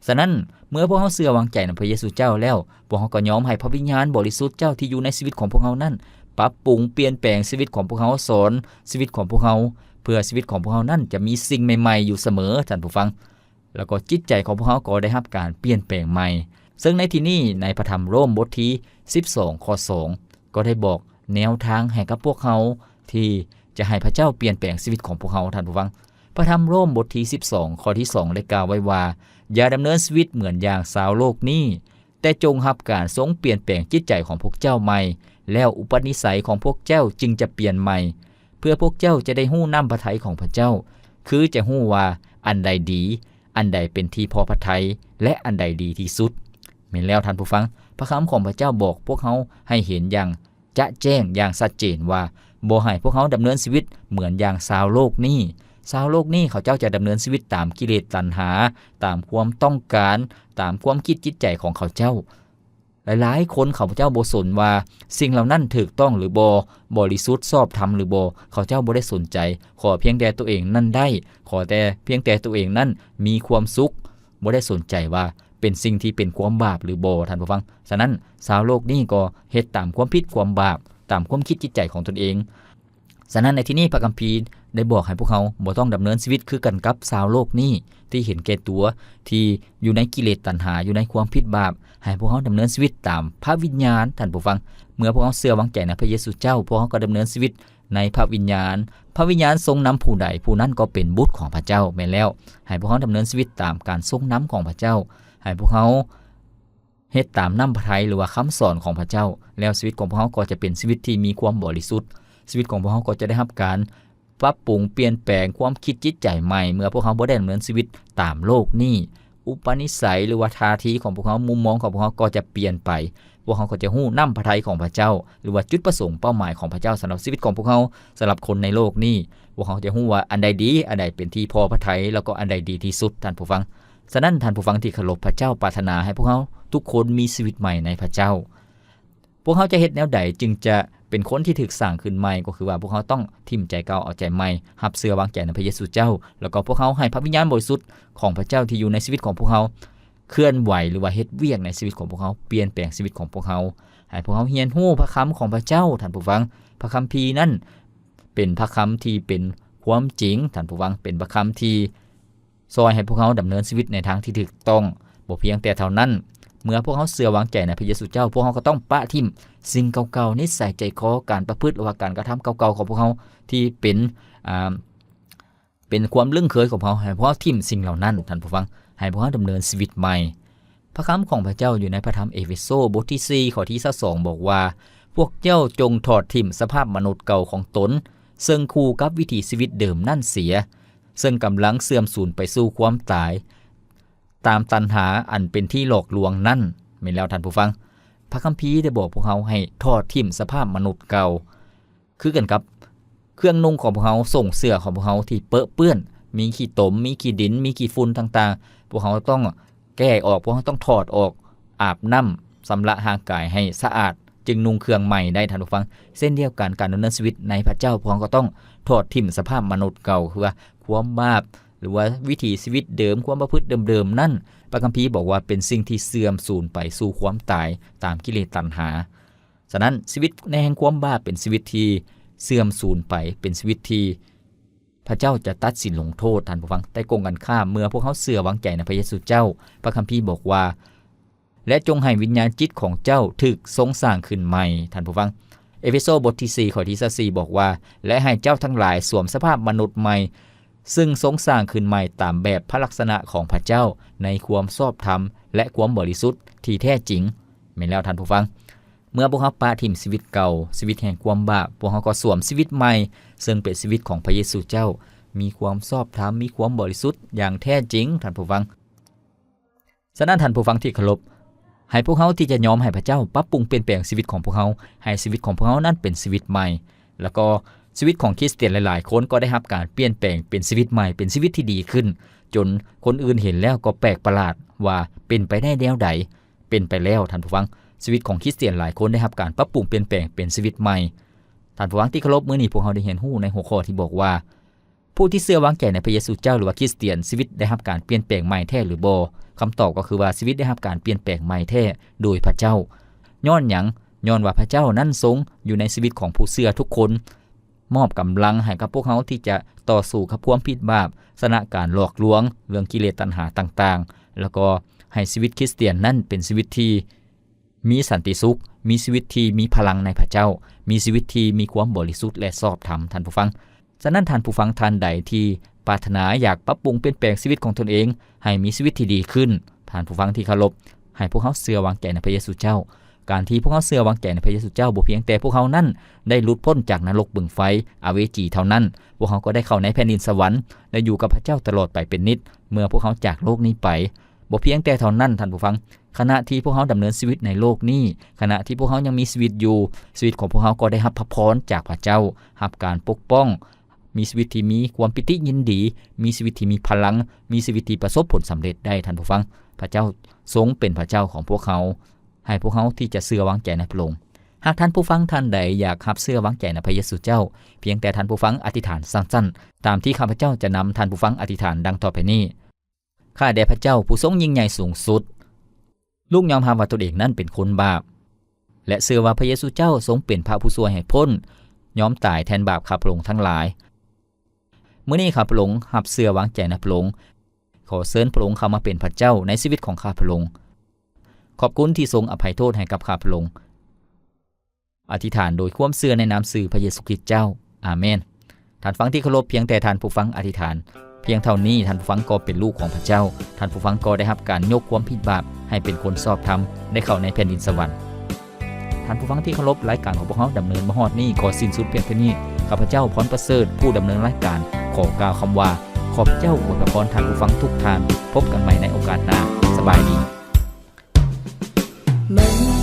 ສະນັ້ນ, ເມື່ອພວກເຮົາເຊື່ອວາງໃຈໃນພະເຢຊູເຈົ້າແລ້ວ, ພວກເຮົາກໍຍອມໃຫ້ພະວິນຍານບໍລິສຸດເຈົ້າທີ່ຢູ່ໃນຊີວິດຂອງພວກເຮົານັ້ນ ປັບປຸງປ່ຽນແປງຊີວິດຂອງພວກເຮົາ, ສອນຊີວິດຂອງພວກເຮົາ, ເພື່ອຊີວິດຂອງພວກເຮົານັ້ນຈະມີສິ່ງໃໝ່ໆຢູ່ສະເໝີ, ທ່ານຜູ້ຟັງ. ແລ້ວກໍຈິດໃຈຂອງພວກເຮົາກໍໄດ້ຮັບການປ່ຽນແປງໃໝ່. ເຊິ່ງໃນທີ່ນີ້ ໃນພະທຳໂຣມບົດທີສິບສອງ ຂໍ້ສອງ ກໍໄດ້ບອກແນວທາງໃຫ້ກັບພວກເຮົາ ທີ່ຈະໃຫ້ພະເຈົ້າປ່ຽນແປງຊີວິດຂອງພວກເຮົາ, ທ່ານຜູ້ຟັງ. ພະທຳໂຣມບົດທີສິບສອງ ຂໍ້ທີສອງ ໄດ້ກ່າວໄວ້ວ່າ, ຢ່າດຳເນີນຊີວິດເໝືອນຢ່າງຊາວໂລກນີ້, ແຕ່ຈົ່ງຮັບການຊົງປ່ຽນແປງຈິດໃຈຂອງພວກເຈົ້າໃໝ່, ແລ້ວອຸປະນິໄສຂອງພວກເຈົ້າຈຶ່ງຈະປ່ຽນໃໝ່, ເພື່ອພວກເຈົ້າຈະໄດ້ຮູ້ນ້ຳພະໄທຂອງພະເຈົ້າ, ຄືຈະຮູ້ວ່າອັນໃດດີ, ອັນໃດເປັນທີ່ພໍພະໄທ ແລະ ອັນໃດດີທີ່ສຸດ. ແມ່ນແລ້ວທ່ານຜູ້ຟັງ, ພະຄຳຂອງພະເຈົ້າບອກພວກເຮົາໃຫ້ເຫັນຢ່າງຈະແຈ້ງ, ຢ່າງຊັດເຈນວ່າ ບໍ່ໃຫ້ພວກເຮົາດຳເນີນຊີວິດເໝືອນຢ່າງຊາວໂລກນີ້. ຊາວໂລກນີ້ເຂົາເຈົ້າຈະດຳເນີນຊີວິດຕາມກິເລດຕັນຫາ, ຕາມຄວາມຕ້ອງການ, ຕາມຄວາມຄິດຈິດໃຈຂອງເຂົາເຈົ້າ. ຫຼາຍໆຄົນເຂົາເຈົ້າບໍ່ສົນວ່າສິ່ງເຫຼົ່ານັ້ນຖືກຕ້ອງຫຼືບໍ່, ບໍລິສຸດຊອບທຳຫຼືບໍ່, ເຂົາເຈົ້າບໍ່ໄດ້ສົນໃຈ, ຂໍພຽງແຕ່ຕົວເອງນັ້ນໄດ້, ຂໍແຕ່ພຽງແຕ່ຕົວເອງນັ້ນມີຄວາມສຸກ, ບໍ່ໄດ້ສົນໃຈວ່າເປັນສິ່ງທີ່ເປັນຄວາມບາບຫຼືບໍ່, ທ່ານຜູ້ຟັງ. ສະນັ້ນ ຊາວໂລກນີ້ກໍເຮັດຕາມຄວາມຜິດຄວາມບາບ, ຕາມຄວາມຄິດຈິດໃຈຂອງຕົນເອງ. ສະນັ້ນໃນທີ່ນີ້ພະຄຳພີໄດ້ບອກໃຫ້ພວກເຮົາບໍ່ຕ້ອງດຳເນີນຊີວິດຄືກັນກັບຊາວໂລກນີ້ ທີ່ເຫັນແກ່ຕົວ, ທີ່ຢູ່ໃນກິເລດຕັນຫາ, ຢູ່ໃນຄວາມຜິດບາບ, ໃຫ້ພວກເຮົາດຳເນີນຊີວິດຕາມພະວິນຍານ, ທ່ານຜູ້ຟັງ. ເມື່ອພວກເຮົາເຊື່ອວາງໃຈໃນພະເຢຊູເຈົ້າ, ພວກເຮົາກໍດຳເນີນຊີວິດໃນພະວິນຍານ. ພະວິນຍານຊົງນຳຜູ້ໃດ, ຜູ້ນັ້ນກໍເປັນບຸດຂອງພະເຈົ້າ. ແມ່ນແລ້ວ, ໃຫ້ພວກເຮົາດຳເນີນຊີວິດຕາມການຊົງນຳຂອງພະເຈົ້າ, ໃຫ້ພວກເຮົາ ເຮັດຕາມນ້ຳພະໄທ ຫຼືວ່າຄຳສອນຂອງພະເຈົ້າ, ແລ້ວຊີວິດຂອງພວກເຮົາກໍຈະເປັນຊີວິດທີ່ມີຄວາມບໍລິສຸດ. ຊີວິດຂອງພວກເຮົາກໍຈະໄດ້ຮັບການປັບປຸງປ່ຽນແປງຄວາມຄິດຈິດໃຈໃໝ່ ເມື່ອພວກເຮົາບໍ່ໄດ້ດຳເນີນຊີວິດຕາມໂລກນີ້. ອຸປະນິໄສ ຫຼືວ່າທ່າທີຂອງພວກເຮົາ, ມຸມມອງຂອງພວກເຮົາກໍຈະປ່ຽນໄປ. ພວກເຮົາກໍຈະຮູ້ນ້ຳພະໄທຂອງພະເຈົ້າ ຫຼືວ່າຈຸດປະສົງເປົ້າໝາຍຂອງພະເຈົ້າສຳລັບຊີວິດຂອງພວກເຮົາ, ສຳລັບຄົນໃນໂລກນີ້. ພວກເຮົາຈະຮູ້ວ່າອັນໃດດີ, ອັນໃດເປັນທີ່ພໍພະໄທ ແລ້ວກໍອັນໃດດີທີ່ສຸດ, ທ່ານຜູ້ຟັງ. ສະນັ້ນ, ທ່ານຜູ້ຟັງທີ່ເຄົາລົບ, ພະເຈົ້າປາດຖະໜາໃຫ້ພວກເຮົາທຸກຄົນມີຊີວິດໃໝ່ໃນພະເຈົ້າ. ພວກເຮົາຈະເຮັດແນວໃດຈຶ່ງຈະເປັນຄົນທີ່ຖືກສ້າງຂຶ້ນໃໝ່? ກໍຄືວ່າພວກເຮົາຕ້ອງຖິ້ມໃຈເກົ່າເອົາໃຈໃໝ່, ຮັບເຊື່ອວາງໃຈໃນພະເຢຊູເຈົ້າ, ແລ້ວກໍພວກເຮົາໃຫ້ພະວິນຍານບໍລິສຸດຂອງພະເຈົ້າທີ່ຢູ່ໃນຊີວິດຂອງພວກເຮົາເຄື່ອນໄຫວ ຫຼືວ່າເຮັດວຽກໃນຊີວິດຂອງພວກເຮົາ, ປ່ຽນແປງຊີວິດຂອງພວກເຮົາ. ໃຫ້ພວກເຮົາຮຽນຮູ້ພະຄຳຂອງພະເຈົ້າ, ທ່ານຜູ້ຟັງ. ພະຄຳພີນັ້ນເປັນພະຄຳທີ່ເປັນຄວາມຈິງ, ທ່ານຜູ້ຟັງ, ເປັນພະຄຳທີ່ ຊ່ອຍໃຫ້ພວກເຮົາດຳເນີນຊີວິດໃນທາງທີ່ຖືກຕ້ອງ. ບໍ່ພຽງແຕ່ເທົ່ານັ້ນ, ເມື່ອພວກເຮົາເຊື່ອວາງໃຈໃນພະເຢຊູເຈົ້າ, ພວກເຮົາກໍຕ້ອງປະຖິ້ມສິ່ງເກົ່າໆ, ນິດໄສໃຈຄໍ, ການປະພຶດ ຫຼືວ່າການກະທຳເກົ່າໆຂອງພວກເຮົາທີ່ເປັນ, ອ່າ, ເປັນຄວາມລຶ້ງເຄີຍຂອງພວກເຮົາ, ໃຫ້ພວກເຮົາຖິ້ມສິ່ງເຫຼົ່ານັ້ນ, ທ່ານຜູ້ຟັງ, ໃຫ້ພວກເຮົາດຳເນີນຊີວິດໃໝ່. ພະຄຳຂອງພະເຈົ້າຢູ່ໃນພະທຳເອເຟໂຊ ບົດທີສີ່ ຂໍ້ທີຊາວສອງ ບອກວ່າ, ພວກເຈົ້າຈົ່ງຖອດຖິ້ມສະພາບມະນຸດເກົ່າຂອງຕົນ, ເຊິ່ງຄູ່ກັບວິຖີຊີວິດເດີມນັ້ນເສຍ, ເຊິ່ງກຳລັງເສື່ອມສູນໄປສູ່ຄວາມຕາຍ ຕາມຕັນຫາອັນເປັນທີ່ຫຼອກລວງນັ້ນ. ແມ່ນແລ້ວທ່ານຜູ້ຟັງ, ພະຄຳພີໄດ້ບອກພວກເຮົາໃຫ້ຖອດຖິ້ມສະພາບມະນຸດເກົ່າ, ຄືກັນກັບເຄື່ອງນຸ່ງຂອງພວກເຮົາ, ສົ້ງເສື້ອຂອງພວກເຮົາທີ່ເປິເປື້ອນ, ມີຂີ້ຕົມ, ມີຂີ້ດິນ, ມີຂີ້ຝຸ່ນຕ່າງໆ, ພວກເຮົາຕ້ອງແກ້ອອກ, ພວກເຮົາຕ້ອງຖອດອອກ, ອາບນ້ຳ, ຊຳລະຮ່າງກາຍໃຫ້ສະອາດ, ຈຶ່ງນຸ່ງເຄື່ອງໃໝ່ໄດ້, ທ່ານຜູ້ຟັງ. ເຊັ່ນດຽວກັນ, ການດຳເນີນຊີວິດໃນພະເຈົ້າ, ພວກເຮົາກໍຕ້ອງຖອດຖິ້ມສະພາບມະນຸດເກົ່າ, ຄືວ່າຄວາມບາບ ຫຼືວ່າວິຖີຊີວິດເດີມ, ຄວາມປະພຶດເດີມໆນັ້ນ, ພະຄຳພີບອກວ່າເປັນສິ່ງທີ່ເສື່ອມສູນໄປສູ່ຄວາມຕາຍຕາມກິເລດຕັນຫາ. ສະນັ້ນ, ຊີວິດໃນແຫ່ງຄວາມບາບເປັນຊີວິດທີ່ເສື່ອມສູນໄປ, ເປັນຊີວິດທີ່ພະເຈົ້າຈະຕັດສິນລົງໂທດ, ທ່ານຜູ້ຟັງ. ແຕ່ກົງກັນຂ້າມ, ເມື່ອພວກເຮົາເຊື່ອວາງໃຈໃນພະເຢຊູເຈົ້າ, ພະຄຳພີບອກວ່າ, ແລະ ຈົ່ງໃຫ້ວິນຍານຈິດຂອງເຈົ້າຖືກຊົງສ້າງຂຶ້ນໃໝ່, ທ່ານຜູ້ຟັງ. ເອເຟໂຊບົດທີສີ່ ຂໍ້ທີຊາວສີ່ ບອກວ່າ, ແລະ ໃຫ້ເຈົ້າທັງຫຼາຍສວມສະພາບມະນຸດໃໝ່, ຊຶ່ງຊົງສ້າງຂຶ້ນໃໝ່ຕາມແບບພະລັກສະນະຂອງພະເຈົ້າ, ໃນຄວາມຊອບທຳ ແລະ ຄວາມບໍລິສຸດທີ່ແທ້ຈິງ. ແມ່ນແລ້ວທ່ານຜູ້ຟັງ, ເມື່ອພວກເຮົາປະຖິ້ມຊີວິດເກົ່າ, ຊີວິດແຫ່ງຄວາມບາບ, ພວກເຮົາກໍສວມຊີວິດໃໝ່, ເຊິ່ງເປັນຊີວິດຂອງພະເຢຊູເຈົ້າ, ມີຄວາມຊອບທຳ, ມີຄວາມບໍລິສຸດຢ່າງແທ້ຈິງ, ທ່ານຜູ້ຟັງ. ສະນັ້ນທ່ານຜູ້ຟັງທີ່ເຄົາລົບ, ໃຫ້ພວກເຮົາທີ່ຈະຍອມໃຫ້ພະເຈົ້າປັບປຸງປ່ຽນແປງຊີວິດຂອງພວກເຮົາ, ໃຫ້ຊີວິດຂອງພວກເຮົານັ້ນເປັນຊີວິດໃໝ່. ແລ້ວກໍຊີວິດຂອງຄຣິສຕຽນຫຼາຍໆຄົນກໍໄດ້ຮັບການປ່ຽນແປງເປັນຊີວິດໃໝ່, ເປັນຊີວິດທີ່ດີຂຶ້ນ, ຈົນຄົນອື່ນເຫັນແລ້ວກໍແປກປະຫຼາດວ່າເປັນໄປໄດ້ແນວໃດ, ເປັນໄປແລ້ວ, ທ່ານຜູ້ຟັງ, ຊີວິດຂອງຄຣິສຕຽນຫຼາຍຄົນໄດ້ຮັບການປັບປຸງປ່ຽນແປງເປັນຊີວິດໃໝ່. ທ່ານຜູ້ຟັງທີ່ເຄົາລົບ, ມື້ນີ້ພວກເຮົາໄດ້ຮຽນຮູ້ໃນຫົວຂໍ້ທີ່ບອກວ່າ ຜູ້ທີ່ເຊື່ອວາງໃຈໃນພະເຢຊູເຈົ້າ ຫຼືວ່າຄຣິສຕຽນ, ຊີວິດໄດ້ຮັບການປ່ຽນແປງໃໝ່ແທ້ຫຼືບໍ່? ຄຳຕອບກໍຄືວ່າ ຊີວິດໄດ້ຮັບການປ່ຽນແປງໃໝ່ແທ້ໂດຍພະເຈົ້າ. ຍ້ອນຫຍັງ? ຍ້ອນວ່າພະເຈົ້ານັ້ນຊົງຢູ່ໃນຊີວິດຂອງຜູ້ເຊື່ອທຸກຄົນ, ມອບກຳລັງໃຫ້ກັບພວກເຮົາທີ່ຈະຕໍ່ສູ້ກັບຄວາມຜິດບາບ, ຊະນະການຫຼອກລວງ, ເລື່ອງກິເລດຕັນຫາຕ່າງໆ, ແລ້ວກໍ ໃຫ້ຊີວິດຄຣິສຕຽນນັ້ນເປັນຊີວິດທີ່ມີສັນຕິສຸກ, ມີຊີວິດທີ່ມີພະລັງໃນພະເຈົ້າ, ມີຊີວິດທີ່ມີຄວາມບໍລິສຸດ ແລະ ຊອບທຳ, ທ່ານຜູ້ຟັງ. ສະນັ້ນ, ທ່ານຜູ້ຟັງທ່ານໃດທີ່ປາດຖະໜາຢາກປັບປຸງປ່ຽນແປງຊີວິດຂອງຕົນເອງໃຫ້ມີຊີວິດທີ່ດີຂຶ້ນ, ທ່ານຜູ້ຟັງທີ່ເຄົາລົບ, ໃຫ້ພວກເຮົາເຊື່ອວາງໃຈໃນພະເຢຊູເຈົ້າ. ການທີ່ພວກເຮົາເຊື່ອວາງໃຈໃນພະເຢຊູເຈົ້າ ບໍ່ພຽງແຕ່ພວກເຮົານັ້ນໄດ້ຫຼຸດພົ້ນຈາກນະລົກບຶງໄຟອະເວຈີເທົ່ານັ້ນ, ພວກເຮົາກໍໄດ້ເຂົ້າໃນແຜ່ນດິນສະຫວັນ ແລະ ຢູ່ກັບພະເຈົ້າຕະຫຼອດໄປເປັນນິດ ເມື່ອພວກເຮົາຈາກໂລກນີ້ໄປ. ບໍ່ພຽງແຕ່ເທົ່ານັ້ນ, ທ່ານຜູ້ຟັງ, ຂະນະທີ່ພວກເຮົາດຳເນີນຊີວິດໃນໂລກນີ້, ຂະນະທີ່ພວກເຮົາຍັງມີຊີວິດຢູ່, ຊີວິດຂອງພວກເຮົາກໍໄດ້ຮັບພະພອນຈາກພະເຈົ້າ, ຮັບການປົກປ້ອງ, ມີຊີວິດທີ່ມີຄວາມປີຕິຍິນດີ, ມີຊີວິດທີ່ມີພະລັງ, ມີຊີວິດທີ່ປະສົບຜົນສຳເລັດໄດ້, ທ່ານຜູ້ຟັງ. ພະເຈົ້າຊົງເປັນພະເຈົ້າຂອງພວກເຮົາ, ໃຫ້ພວກເຮົາທີ່ຈະເຊື່ອວາງໃຈໃນພະອົງ. ຫາກທ່ານຜູ້ຟັງທ່ານໃດຢາກຮັບເຊື່ອວາງໃຈໃນພະເຢຊູເຈົ້າ, ພຽງແຕ່ທ່ານຜູ້ຟັງອະທິຖານສັ້ນໆ, ຕາມທີ່ຂ້າພະເຈົ້າຈະນຳທ່ານຜູ້ຟັງອະທິຖານດັ່ງຕໍ່ໄປນີ້. ຂ້າແດ່ພະເຈົ້າຜູ້ຊົງຍິ່ງໃຫຍ່ສູງສຸດ, ລູກຍອມຮັບວ່າຕົນເອງນັ້ນເປັນຄົນບາບ ແລະ ເຊື່ອວ່າພະເຢຊູເຈົ້າຊົງເປັນພະຜູ້ຊ່ວຍໃຫ້ພົ້ນ, ຍອມຕາຍແທນບາບຂ້າພະອົງທັງຫຼາຍ. ມື້ນີ້ຂ້າພະອົງຮັບເຊື່ອວາງໃຈໃນພະອົງ. ຂໍເຊີນພະອົງເຂົ້າມາເປັນພະເຈົ້າໃນຊີວິດຂອງຂ້າພະອົງ. ຂອບຄຸນທີ່ຊົງອະໄພໂທດໃຫ້ກັບຂ້າພະອົງ. ອະທິຖານໂດຍຄວາມເຊື່ອໃນນາມຊື່ພະເຢຊູຄຣິດເຈົ້າ. ອາເມນ. ທ່ານຟັງທີ່ເຄົາລົບ, ພຽງແຕ່ທ່ານຜູ້ຟັງອະທິຖານພຽງເທົ່ານີ້, ທ່ານຜູ້ຟັງກໍເປັນລູກຂອງພະເຈົ້າ. ທ່ານຜູ້ຟັງກໍໄດ້ຮັບການຍົກຄວາມຜິດບາບໃຫ້ເປັນຄົນຊອບທຳ, ໄດ້ເຂົ້າໃນແຜ່ນດິນສະຫວັນ. ທ່ານຜູ້ຟັງທີ່ເຄົາລົບ, ລາຍການຂອງພວກເຮົາດຳເນີນມາຮອດນີ້ກໍສິ້ນສຸດພຽງເທົ່ານີ້. ຂ້າພະເຈົ້າ ພອນປະເສີດ ຜູ້ດຳເນີນລາຍການ ຂໍກ່າວຄຳວ່າ ຂອບເຈົ້າອວຍພະພອນທ່ານຜູ້ຟັງທຸກທ່ານ. ພົບກັນໃໝ່ໃນໂອກາດໜ້າ. ສະບາຍດີ. ມັນ